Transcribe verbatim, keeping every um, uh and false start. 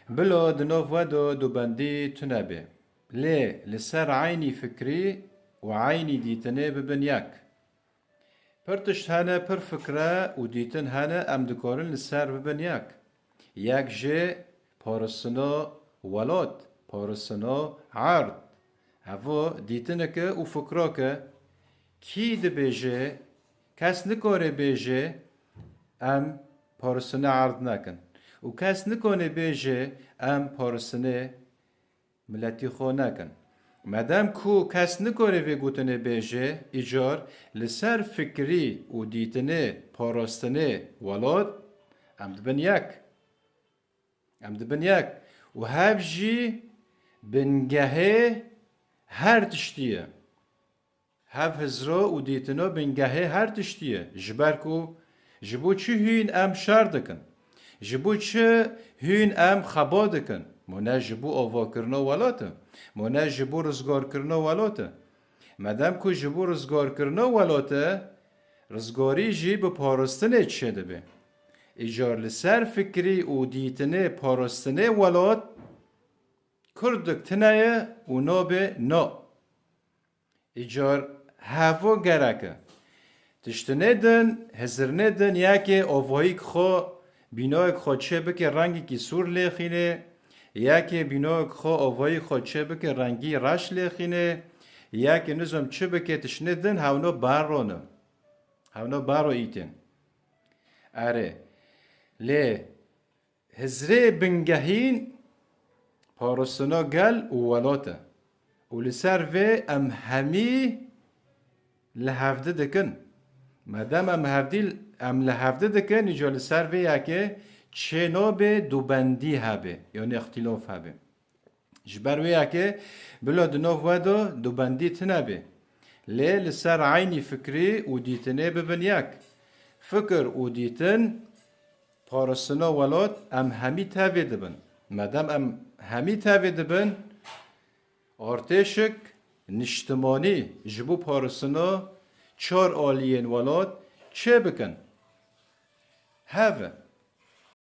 Bilo di nav we de dubendî tune be, lê li ser eynî fikrî û eynî dîtinê bibin yek. Pir tişt hene, pir fikre û dîtin hene, em dikarin li ser bibin yek. Yek jê paristina welat, paristina erd. Hevo dîtineke û fikrake. Kî dibêje, kes nikare bêje, em paristina erd nekin. Û kes nikane bêje, em paristinê miletî xwe nekin. Madem ku kes nikare vê gotinê bêje, îcar li ser fikrî û dîtinê parastinê welat, em dibin yek. Em dibin yek. Û hev jî bingehê her tiştî ye. Hev hizro û dîtino bingehê her tiştî ye. Ji ber ku ji bo çi hûn em şer dikin? Ji bo çi hûn em xeba dikin? Mo ne ji bo avakirina welat e? Mo ne ji bo rizgarkirina welat e? Madem ku ji bo rizgarkirina welat e, rizgarî jî bi parastinê çêdibe. Îcar li ser fikrî û dîtinê parastinê welat, kurdik tune ye û nabe na. Îcar hevo gerek e. Tiştinê din, hizirnê din, yekê avayîk xwe, bînayek xwe çê bike rengekî sûr lêxîne, yekê bînayek xwe avayîk xwe çê bike rengî reş lêxîne, yekê nizam çi bike, tiştinê din hewno berrone. Hewno berro îtên. Erê. Lê hizrê bingehîn parastina gel û welat e. Û li ser vê em hemî li hevdi dikin. Madem em hevdî, em li hevdi dikin, îca li ser vê yekê çê nabe dubendî hebe, yanî îxtîlof hebe. Ji ber wê yekê bila di nav we de dubendî tune be. Lê li ser eynî fikrî û dîtinê bibin yek. Fikir û dîtin parastina welat em hemî tevê dibin. Madem em hemî tevê dibin, artêşik niştimanî ji bo parastina çar aliyên welat çê bikin. Hev e.